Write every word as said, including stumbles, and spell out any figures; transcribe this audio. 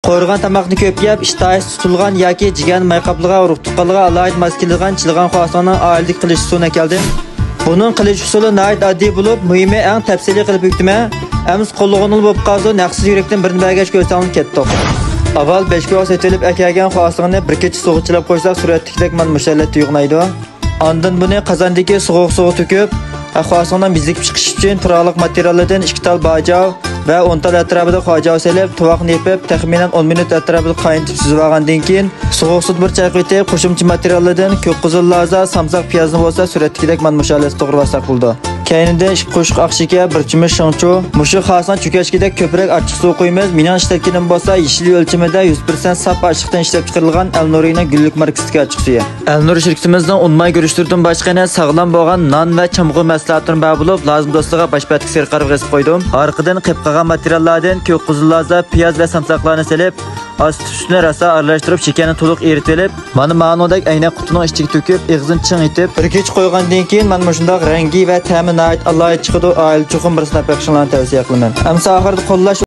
قورۇغان تاماقنى كۆپ يەپ، ئىشتىھاسى تۇتۇلغان ياكى جىگەرنى ماي قاپلىغان، ئۇرۇق تۇغقانلىرىغا ئالاھىدە ماس كېلىدىغان چىلىغان خۇاسىڭنىڭ ئائىلىدىكى قىلىش ئۇسۇلىنى ئەكەلدىم. بۇنىڭ قىلىش ئۇسۇلى ناھايىتى ئاددىي بولۇپ، مۇھىمى ئەڭ تەپسىلىي قىلىپ ئۆگىتىمەن. ئەمىسە قوللىغىنىلا بوپ قالسۇن، ھەقسىز يۈرەكتىن بىرنى بەرگەچ كۆرسەڭلار كەتتۇق. ئاۋۋال بەش كوۋاق سېتىۋېلىپ ئەكەلگەن خۇاسىڭنى بىر كېچە سۇغا چىلاپ قويساق، سۈرەتتىكىدەك مانا مۇشۇ ھالەتتە يوغىنايدۇ. ئاندىن بۇنى قازاندىكى سوغۇق سۇغا تۆكۈپ، خۇاسىڭنىڭ بېزىكىپ چىقىشى ئۈچۈن پىرغالىق ماتېرىياللىرىدىن ئىككى تال باجاۋ ۋە ئون تال ئەتراپىدا خۇاجاۋ سېلىپ، تۇۋاقنى يېپىپ، تەخمىنەن ئون مىنۇت ئەتراپىدا قاينىتىپ سۈزۈۋالغاندىن كېيىن، سوغۇق سۇدا بىر چايقىۋېتىپ، قوشۇمچە ماتېرىياللىرىدىن كۆك قىزىل لازا، سامساق، پىيازنى بولسا سۈرەتتىكىدەك مانا مۇشۇ ھالەتتە توغرىۋالساق بولىدۇ. كەينىدىن ئىككى قوشۇق ئاق شېكەر، بىر چۆمۈچ شېڭچۇ. مۇشۇ خۇاسىڭ چۆكەشكىدەك كۆپرەك ئاچچىق سۇ قۇيىمىز. مېنىڭ ئىشلەتكىنىم بولسا يېشىل ئۆلچىمىدە يۈز پىرسەنت ساپ ئاشلىقتىن ئىشلەپ چىقىرىلغان ئەلنۇرىنىڭ گۈللۈك ماركىسىدىكى ئاچچىق سۈيى. ئەلنۇر شىركىتىمىزنىڭ ئۇن ماي گۈرۈچلىرىدىن باشقا يەنە ساغلام بولغان نان ۋە چامغۇر مەھسۇلاتلىرىمۇ بار بولۇپ، لازىم دوستلارغا باش بەتتىكى سېرىق قارىغا يېزىپ قويدۇم. ئارقىدىن قېپقالغان ماتېرىياللاردىن كۆك قىزىل لازا، پىياز ۋە سامساقلارنى سېلىپ، ئاستى ئۈستىنى راسا ئارىلاشتۇرۇپ، شېكەرنى تولۇق ئېرىتىۋېلىپ، مانا مانىڭدەك ئەينەك قۇتىنىڭ ئىچىگە تۆكۈپ، ئېغىزىنى چىڭ ئېتىپ، بىر كېچە قويغاندىن كېيىن، مانا مۇشۇنداق رەڭگى ۋە تەمى ناھايىتى ئالاھىدە چىقىدۇ. ئائىلە چوقۇم بىر سىناپ بېقىشىڭلارنى تەۋسىيە قىلىمەن. ئەمسە ئاخىرىدا قوللاش